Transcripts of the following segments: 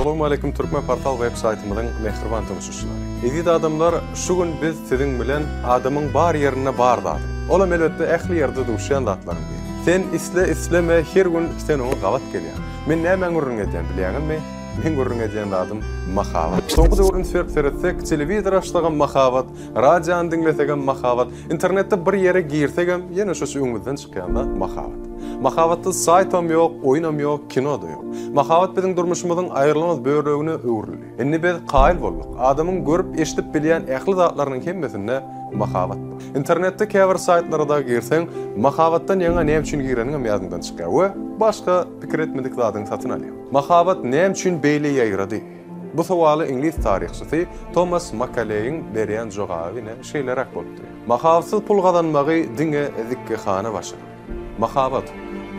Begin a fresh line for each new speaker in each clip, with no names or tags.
Salowmaleýkim Türkmen portal web saýtymyzyň mähriban tomaşaçylary. Eziz adamlar şu gün biz siziň bilen adamyň bar ýerinde bar zady. Olam elbetde ähli ýerde duşýan zatlaryň biri. Sen isle isleme her gün sen oňa gabat gelýäň. Men nämäň gürrüň edýän bilýäňizmi? Meň gürrüň edýän zadym mahabat. Soňky döwür üns berip seretsek telewizor açsagam mahabat, radiony diňlesegem mahabat, internetde bir ýere girsegem ýene şo öňümizden çykýan zat mahabat. Mahabatsyz saýtam ýok, oýunam ýok, kino-da ýok. Mahabat biziň durmuşymyzyň aýrylmaz bölegine öwrüldi. Indi biz kaýyl bolduk. Adamyň görüp, eşidip bilýän ähli zatlarynyň hemmesinde mahabat bar. Internetde käbir saýtlara-da girseň, mahabatdan ýaňa näme üçin gireniňem ýadyňdan çykýar we başga pikir etmedik zadyňy satyn alýaň. Mahabat näme üçin beýle ýaýrady? Bu sowala iňlis taryhçysy Tomas Makaleýiň berýän jogaby ine şeýleräk bolupdy. Mahabatsyz pul gazanmagy diňe zikgehana başarar. Mahabat,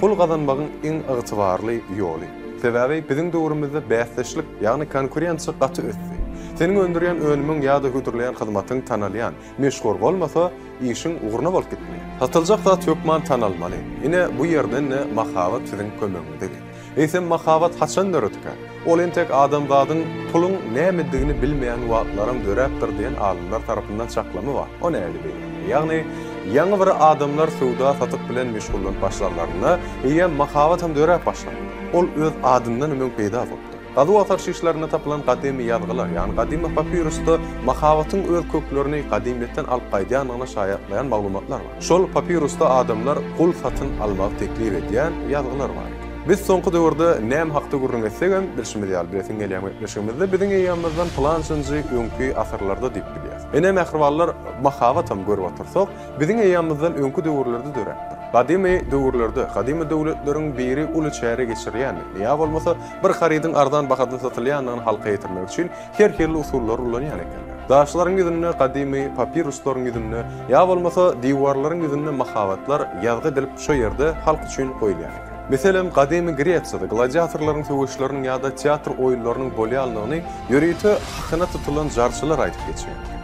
pul gazanmagyň iň ygtybarly ýoly. Sebäbi biziň döwrümizde bäsdeşlik, ýagny konkurensiýa gaty ösdi. Seniň öndürýän önümiň ýa-da hödürleýän hyzmatyň tanalýan, meşhur bolmasa, işiň ugruna bolup gitmeýär. Satyljak zat hökman tanalmaly. Ine, bu ýerden-de mahabat siziň kömegiňize gelýär. Eýsem mahabat haçan döredikä? Ol entek adamzadyň puluň nämedigini bilmeýän wagtlaram döräpdir diýen alymlar tarapyndan çaklama bar. O nähili beýle? Ýagny, ýaňy bir adamlar söwda-satyk bilen meşgullanyp başlanlarynda, eýýäm mahabatam döräp başlapdyr. Ol öz adyndanam öň peýda bolupdyr. Gazuw-agtaryş işlerinde tapylan gadymy ýazgylar, ýagny gadymy papirusda mahabatyň öz köklerini gadymyýetden alyp gaýdýandygyna şaýatlaýan maglumatlar bar. Şol papirusda adamlar gul satyn almagy teklip edýän ýazgylar bar eken. Biz soňky döwürde näme hakda gürrüň etsegem, bilşimiz ýaly, bilesiň gelýän gepleşigimizde biziň eýýamymyzdan pylançynjy öňki asyrlarda diýip bilýäs. Ine, mähribanlar, mahabatam görüp otursak, biziň eýýamymyzdan öňki döwürlerde döräpdir. Gadymy döwürlerde, gadymy döwletleriň biri uly çäre geçirýändigini, ýa bolmasa bir harydyň arzan bahadan satylýandygyny halka ýetirmek üçin her hili usullary ulanýan ekenler. Daşlaryň ýüzünde, gadymy papiruslaryň ýüzünde, ýa bolmasa diwarlaryň ýüzünde mahabatlar ýazgy edilip şo ýerde halk üçin goýulýan eken. Meselem, gadymy Gresiýada gladiatorlaryň söweşleriniň ýa-da teatr oýunlarynyň bolýanlygyny ýörite hakyna tutulan jarçylar aýdyp geçýän eken.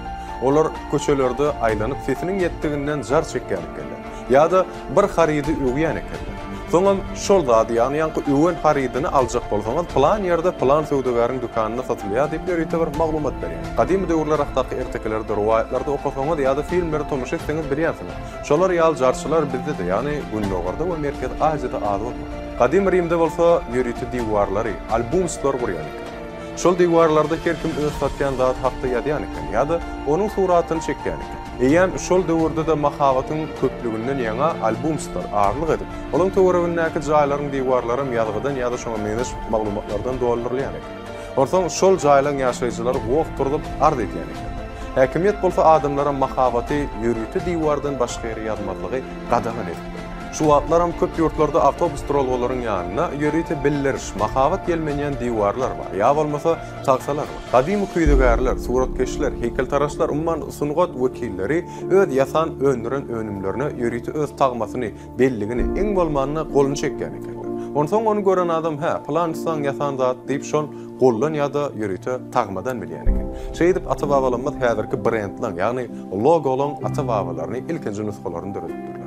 Olar köçelerde aýlanyp sesiniň ýetdiginden jar çekýän ekenler. Ýa-da bir harydy öwýän ekenler. Soňam şol zady, ýagny ýaňky öwen harydyny aljak bolsaňyz, pylan ýerde pylan söwdagäriň dükanynda satylýar diýip ýörite bir maglumat berýär. Gadymy döwürler hakdaky ertekilerde, rowaýatlarda okasaňyz ýa-da filmlere tomaşa etseňiz bilýänsiňiz. Şolar ýaly jarçylar bizde-de, ýagny Gündogarda we Merkezi Aziýada az bolmadyk. Gadymy Rimde bolsa ýörite diwarlary, albumslar gurýan ekenler. Şol diwarlarda her kim öz satýan zady hakda ýazýan eken ýa-da onuň suratyny çekýän eken. Eýýäm şol döwürde-de mahabatyň köplüginden ýaňa albumslar arlyk edip, olaň töweregindäki jaýlaryň diwarlaram ýazgydan ýa-da şoňa meňzeş maglumatlardan doldurylýan eken. Onsoň şol jaýlaň ýaşaýjylary goh turzup arz edýän ekenler. Häkimiýet bolsa adamlara mahabaty ýörite diwardan başga ýere ýazmazlygy gadagan edipdir. Şu wagtlaram köp ýurtlarda awtobus duralgalaryň ýanynda ýörite bildiriş, mahabat ýelmenýän diwarlar bar, ýa bolmasa tagtalar bar. Gadymy küýzegärler, suratkeşler, heýkeltaraşlar, umuman sungat wekilleri öz ýasan, öndüren önümlerine ýörite öz tagmasyny, belligini, iň bolmanda goluny çekýän ekenler. Onsoň ony gören adam hä, pylan ussaň ýasan zat diýip şol goldan ýa-da ýörite tagmadan bilýän eken. Şeýdip ata-babalarymyz häzirki brendlaň, ýagny logolaň ata-babalaryny, ilkinji nusgalaryny döredipdirler.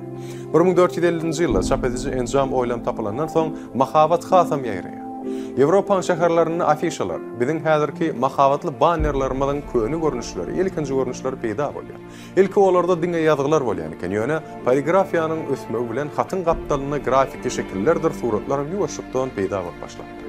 1450-nji ýylda çap ediji enjam oýlanyp tapylandan soň mahabat hasam ýaýraýar. Ýewropanyň şäherlerinde afişalar, biziň häzirki mahabatly bannerlerimiziň köne görnüşleri, ilkinji görnüşleri peýda bolýar. Ilki olarda diňe ýazgylar bolýan eken, ýöne poligrafiýanyň ösmegi bilen hatyň gapdalynda grafiki şekillerdir suratlaram ýuwaşlykdan peýda bolup başlapdyr.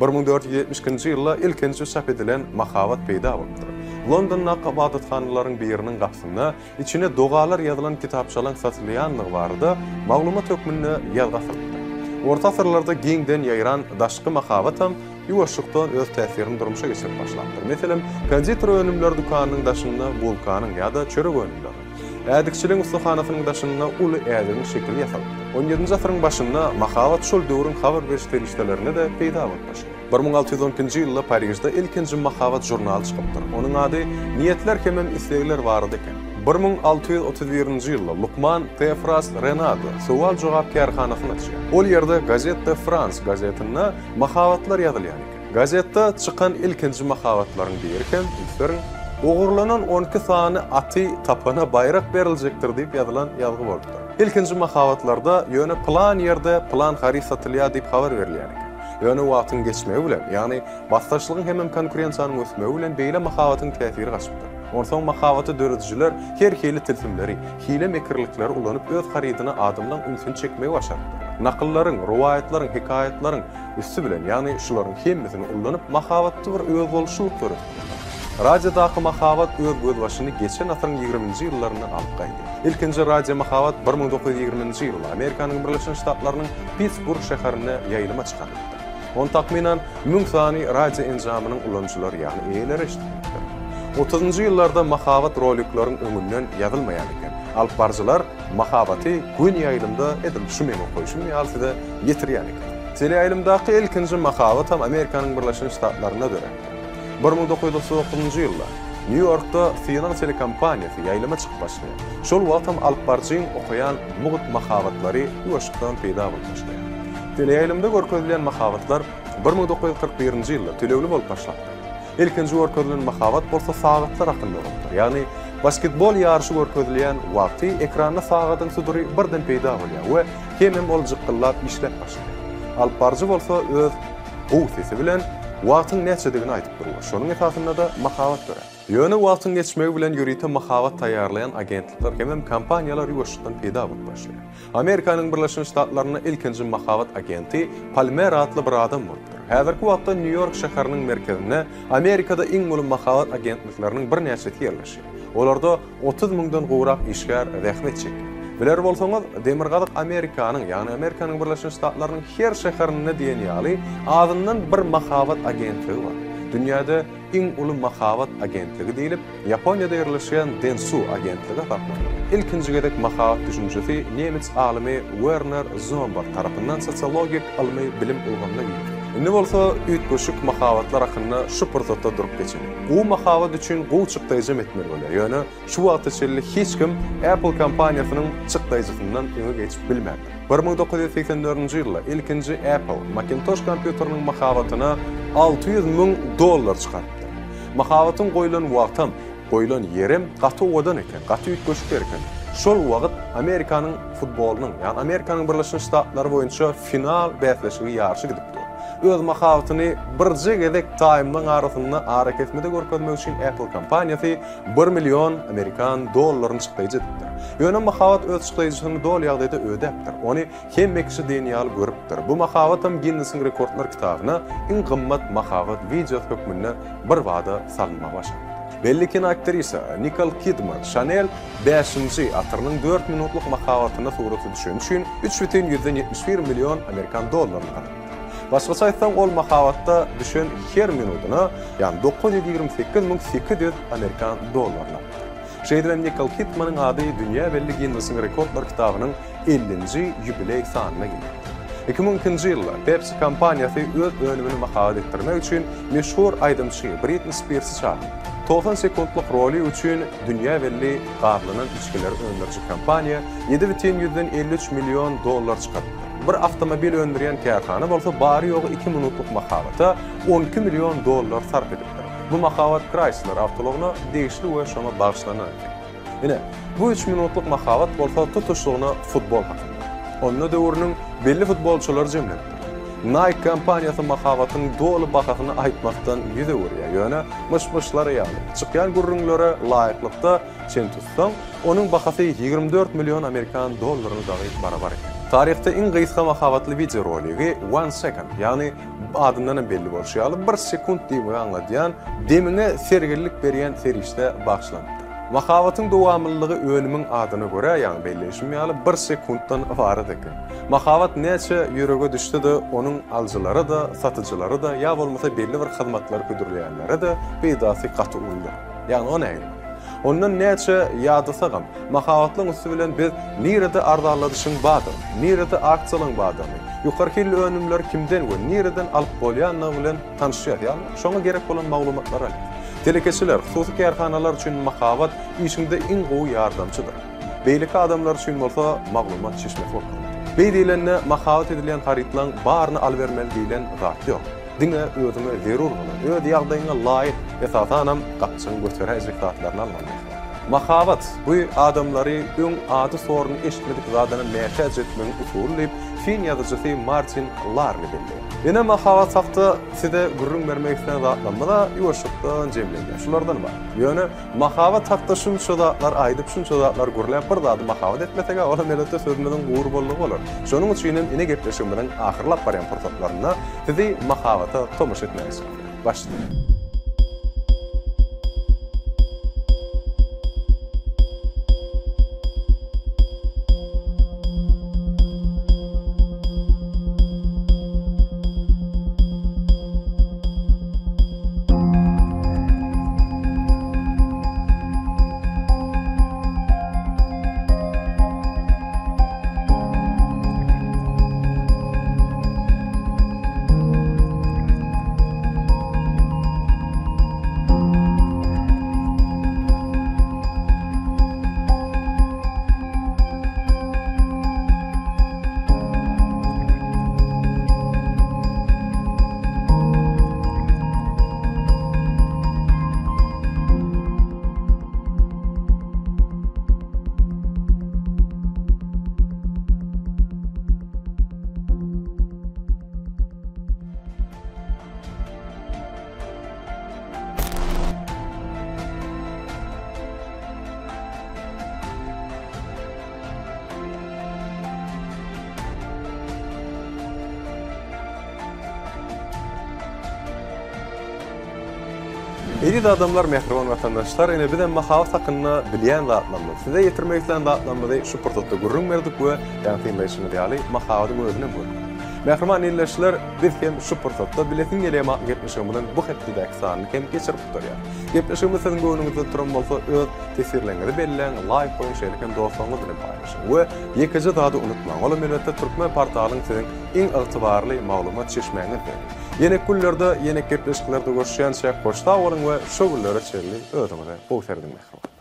1472-nji ýylda ilkinji çap edilen mahabat peýda bolupdyr. Londondaky ybadathanalaryň biriniň gapysynda içine dogalar ýazylan kitapçalaryň satylýandygy barada maglumat hökmünde ýazgy asylypdyr. Orta asyrlarda giňden ýaýran daşky mahabatam ýuwaşlykdan öz täsirini durmuşa geçirip başlapdyr. Meselem, konditer önümleri dükanynyň daşynda bulkanyň ýa-da çörek önümleriniň, ädikçiligiň ussahanasynyň daşynda uly ädigiň şekili ýasalypdyr. On ýedinji asyryň başynda mahabat şol döwrüň habar beriş serişdelerinde-de peýda bolup başlaýar. 1612-nji ýylda Parižde ilkinji mahabat žurnaly çykypdyr. Onuň ady Niýetler hemem islegler barada eken. 1631-nji ýylda lukman Teofrast Renado sowal-jogap kärhanasyny açýar. Ol ýerde Gazette de France gazetinde mahabatlar ýazylýan eken. Gazetde çykan ilkinji mahabatlaryň biri hem, üns beriň, Ogurlanan on iki sany aty tapana baýrak beriljekdir diýip ýazylan ýazgy bolupdyr. Ilkinji mahabatlarda ýöne pylan ýerde pylan haryt satylýar diýip habar berilýän eken. Ýöne wagtyň geçmegi bilen, ýagny basdaşlygyň hemem konkurensiýanyň ösmegi bilen beýle mahabatyň täsiri gaçypdyr. Onsoň mahabaty döredijiler her hili tilsimleri, hile-mekirlikleri ulanyp öz harydyna adamlaň ünsüni çekmegi başarypdyrlar. Nakyllaryň, rowaýatlaryň, hekaýatlaryň üsti bilen, ýagny şularyň hemmesini ullanyp mahabatda bir özboluşlylyk döredipdirler. Radiodaky mahabat öz gözbaşyny geçen asyryň ýigriminji ýyllaryndan alyp gaýdýar. Ilkinji radiomahabat 1920-nji ýylda Amerikanyň Birleşen Ştatlarynyň Pittsburg şäherinde ýaýlyma çykarylypdyr. Ony takmynan müň sany radio enjamynyň ulanyjylary, ýagny eýeleri eşidipdir. Otuzynjy ýyllarda mahabat rolikleriň öňünden ýazylmaýan eken. Alypbaryjylar mahabaty göni ýaýlymda edil şu meň okaýşym ýaly size ýetirýän eken. Teleýaýlymdaky ilkinji mahabatam Amerikanyň Birleşen Ştatlarynda döräpdir. 1939-njy ýylda Nýu-Ýorkda synag telekompaniýasy ýaýlyma çykyp başlaýar. Şol wagtam alypbaryjyň okaýan mugt mahabatlary ýuwaşlykdan peýda bolup başlaýar. Teleýaýlymda görkezilýän mahabatlar 1941-nji ýylda tölegli bolup başlapdyr. Ilkinji görkezilen mahabat bolsa sagatlar hakynda bolupdyr. Ýagny basketbol ýaryşy görkezilýän wagty ekranda sagadyň sudury birden peýda bolýar we hemem ol jykgyllap işläp başlaýar. Alypbaryjy bolsa öz gowy sesi bilen wagtyň näçedigini aýdyp dur we şonuň esasynda-da mahabat döräpdir. Ýöne wagtyň geçmegi bilen ýörite mahabat taýýarlaýan agentlikler hemem kompaniýalar ýuwaşlykdan peýda bolup başlaýar. Amerikanyň Birleşen Ştatlarynda ilkinji mahabat agenti Palmer atly bir adam bolupdyr. Häzirki wagtda Nýu-Ýork şäheriniň merkezinde Amerikada iň uly mahabat agentlikleriniň birnäçesi ýerleşýär. Olarda 30 müňden gowrak işgär zähmet çekýär. Biler bolsaňyz, Demirgazyk Amerikanyň, ýagny Amerikanyň Birleşen Ştatlarynyň her şäherinde diýen ýaly azyndan bir mahabat agentligi bar. Dünýäde iň uly mahabat agentligi diýlip, Ýaponiýada ýerleşýän Dentsu agentligi hasaplanýar. Ilkinji gezek mahabat düşünjesi nemes alymy Werner Zombart tarapyndan sosiologik ylmy bilim ulgamyna girizildi. Indi bolsa üýtgeşik mahabatlar hakynda şu pursatda durup geçeliň. Gowy mahabat üçin gowy çykdaýjam etmeli bolýar, ýöne şu wagta çenli hiç kim Apple kompaniýasynyň çykdaýjysyndan öňe geçip bilmändir. 1984-nji ýylda ilkinji Apple Macintosh kompýuteriniň mahabatyna 600 müň dollar çykarypdyr. Mahabatyň goýlan wagtam, goýlan ýerem gaty owadan eken, gaty üýtgeşik ýer eken. Şol wagt Amerikanyň futbolynyň, ýagny Amerikanyň Birleşen Ştatlary boýunça final bäsleşigi ýaryşy gidip dur. Öz mahabatyny birje gezek taýmlaň arasynda arakesmede görkezmek üçin Apple kompaniýasy bir million amerikan dollaryny çykdaýjy edipdir. Ýöne mahabat öz çykdaýjysyny doly ýagdaýda ödäpdir. Ony hemme kişi diýen ýaly görüpdir. Bu mahabatam Ginnesiň rekordlar kitabyna iň gymmat mahabat wideosy hökmünde birbada salynmagy başarypdyr. Belli kinoaktrisa Nikol Kidman Chanel bäşinji atyrynyň dört minutlyk mahabatyna surata düşeni üçin 3,71 million amerikan dollaryny gazanypdyr. Başgaça aýtsaň, ol mahabatda düşen her minudyna, ýagny 928 800 amerikan dollaryny alypdyr. Şeýdibem Nikol Kidmanyň ady dünýä belli Ginnesiň rekordlar kitabynyň ellinji ýubileý sanyna giripdir. 2002-nji ýylda Pepsi kompaniýasy öz önümini mahabat etdirmek üçin meşhur aýdymçy Britni Spirsi çagyrdy. 90 sekuntlyk rolik üçin dünýä belli gazlanan içgileri öndüriji kompaniýa 7,53 million dollar çykarypdyr. Bir awtomobil öndürýän kärhana bolsa bary-ýogy iki minutlyk mahabata 12 million dollar sarp edipdir. Bu mahabat Chrysler awtoulagyna degişli we şoňa bagyşlanan eken. Ine, bu üç minutlyk mahabat bolsa tutuşlygyna futbol hakynda. Onda döwrüniň belli futbolçylary jemlenipdir. Nike kompaniýasy mahabatyň doly bahasyny aýtmakdan ýüz öwürýär, ýöne myş-myşlar ýaly, çykýan gürrüňlere laýyklykda çen tutsaň, onuň bahasy 24 million amerikan dollaryna dagy barabar eken. Taryhda iň gysga mahabatly wideoroligi One Second, ýagny adyndan hem belli bolşy ýaly, bir sekunt diýmegi aňladýan demiňe serginlik berýän serişdä bagyşlanypdyr. Mahabatyň dowamlylygy önümiň adyna görä, ýagny belleýşim ýaly, bir sekuntdan ybarat eken. Mahabat näçe ýürege düşse-de, onuň alyjylara-da, satyjylara-da ýa bolmasa belli bir hyzmatlary hödürleýänlere-de peýdasy gaty uludyr. Ýagny o nähili? Ondan näçe ýadasagam, mahabatlaryň üsti bilen biz nirede arzanladyşyň bardygyny, nirede aksiýalaryň bardygyny, ýokary hilli önümleri kimden we nireden alyp bolýandygy bilen tanyşýarys, ýagny şoňa gerek bolan maglumatlary alýarys. Telekeçiler, hususy kärhanalar üçin mahabat işiňde iň gowy ýardamçydyr. Beýleki adamlar üçin bolsa maglumat çeşmesi bolup hyzmat edýär. Beý diýlende mahabat edilýän harytlaryň baryny alybermeli diýlen zat ýok. Diňe özüňe zerur bolan, öz ýagdaýyňa laýyk, esasanam gapjygyň göteräýjek zatlaryny almaly. Mahabat, bu adamlary öň ady-soruny eşitmedik zadyna mätäç etmegiň usuly diýip, fin ýazyjysy Martin Larni belleýär. Ine mahabat hakda size gürrüň bermek islän zatlarymyz-a ýuwaşlykdan jemlenýär. Şulardan ybarat. Ýöne mahabat hakda şunça zatlar aýdyp, şunça zatlar gürläp bir zady mahabat etmeseg-ä olam elbetde sözümiziň gury boldugy bolar. Şonuň üçin hem ine gepleşigimiziň ahyrlap barýan pursatlarynda sizi mahabata tomaşa etmäge çagyrýan. Başlaýar. Eziz adamlar, mähriban watandaşlar, ine bizem mahabat hakynda bilýän zatlarymyzy, size ýetirmek islän zatlarymyzy şu pursatda gürrüň berdik we ýaňy synlaýşyňyz ýaly mahabatyň özünem gördük. Mähriban ildeşler, biz hem şu pursatda Bilesiň gelýär atly gepleşigimiziň bu hepdedäki sanyny hem geçirip gutarýarys. Gepleşigimiz siziň göwnüňizde duran bolsa öz teswirleriňizi belläň, laýk goýuň, şeýle hem dostlaryňyz bilen paýlaşyň. We ýekeje zady unutmaň, olam elbetde Türkmen portalyň siziň iň ygtybarly maglumat çeşmäňizdir. Ýene günlerde, ýene gepleşiklerde görüşýänçäk hoş sag boluň we şo günlere çenli özüňize gowy serediň mähribanlar.